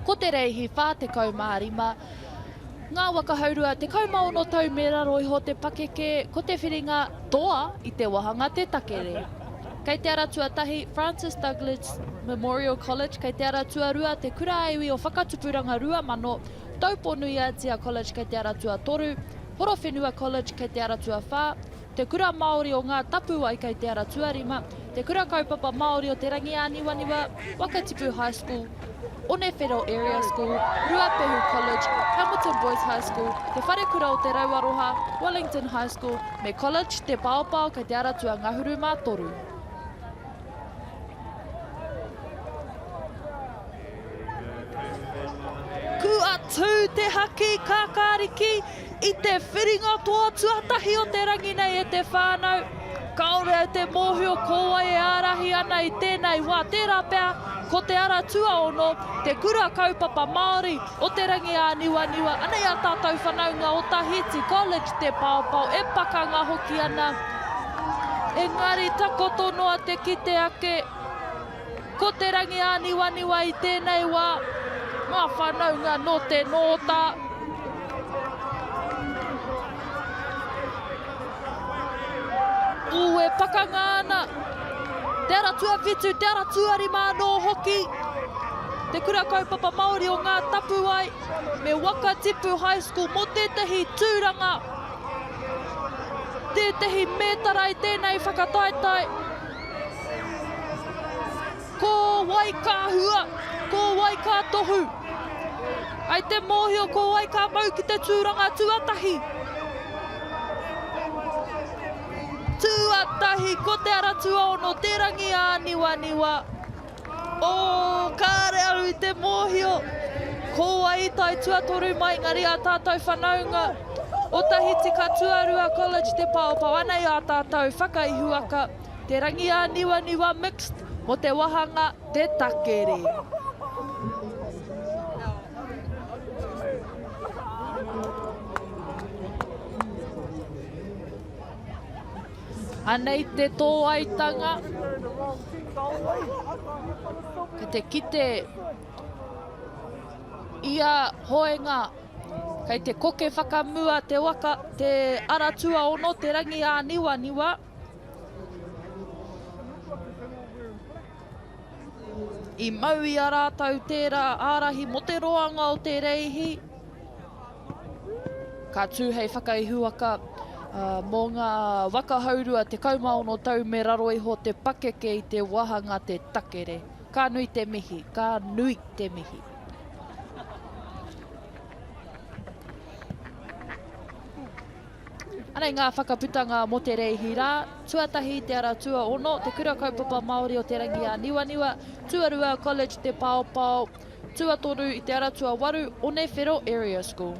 Ko te reihi 45, ngā waka haurua 16 tau me raro iho te pakeke, ko te whiringa toa i te wahanga te takere. Kei te ara tuatahi, Francis Douglas Memorial College, kei te ara tuarua, Te Kura-a-Iwi o Whakatupuranga 2000, Taupō-nui-a-Tia College kei te ara tuatoru, Horowhenua College kei te ara tuawhā, Te Kura Māori o Ngā Tapuwae kei te ara tuarima, Te Kura Kaupapa Māori o Te Rangiāniwaniwa, Wakatipu High School, Onewhero Area School, Ruapehu College, Hamilton Boys High School, Te Wharekura o Te Rauaroha, Wellington High School, me College Te Paopao kei te ara tuangahuru mā toru. Kua tū te haki kākāriki i te whiringa toa tuatahi o te rangi nei e te whānau. Kāore au te mōhio ko wai e ārahi ana i tēnei wā, tērā pea ko te ara tuaono, te kura kaupapa Māori o Te Rangi Āniwaniwa, anei ā tātou whanaunga o Tahiti College Te Paopao e pakanga hoki ana. Engari takoto noa te kite ake. Ko te rangi āniwaniwa i tēnei wā, ngā whanaunga nō te nōta. Ū e pakanga ana, te ara tuawhitu, te ara tuarima anō hoki, Te Kura Kaupapa Māori o Ngā Tapuwae me Wakatipu High School mō tētahi tūranga, tētahi mētara i tēnei whakataetae. Ko wai ka hua, ko wai ka tohu? Ai te mōhio ko wai ka mau ki te tūranga tuatahi. Tuatahi, ko Te Ara Tuaono, Te Rangi Āniwaniwa. Oh, kāre au i te mōhio ko wai i tae tuatoru mai, engari ā tātou whanaunga o Tahiti ka tuarua College Te Paopao, anei ā tātou whakaihuwaka. Te Rangiāniwaniwa Mixed mō te wahanga Te Takere. Anei te tōaitanga. Kei te kite ia hoenga kei te koke whakamua te waka, te ara tuaono, te rangiāniwaniwa. I mau i a rātou tērā ārahi mō te roanga o te reihi. Ka tū hei whakaihuwaka mō ngā waka haurua 16 tau me raro iho te pakeke i te wāhanga te takere. Ka nui te mihi, ka nui te mihi. Anei ngā whakaputanga mō te reihi rā, tuatahi Te Ara Tuaono, Te Kura Kaupapa Māori o Te Rangi-ā-Niwaniwa, tuarua College Te Paopao, tuatoru i Te Ara Tuawaru, Onewhero Area School.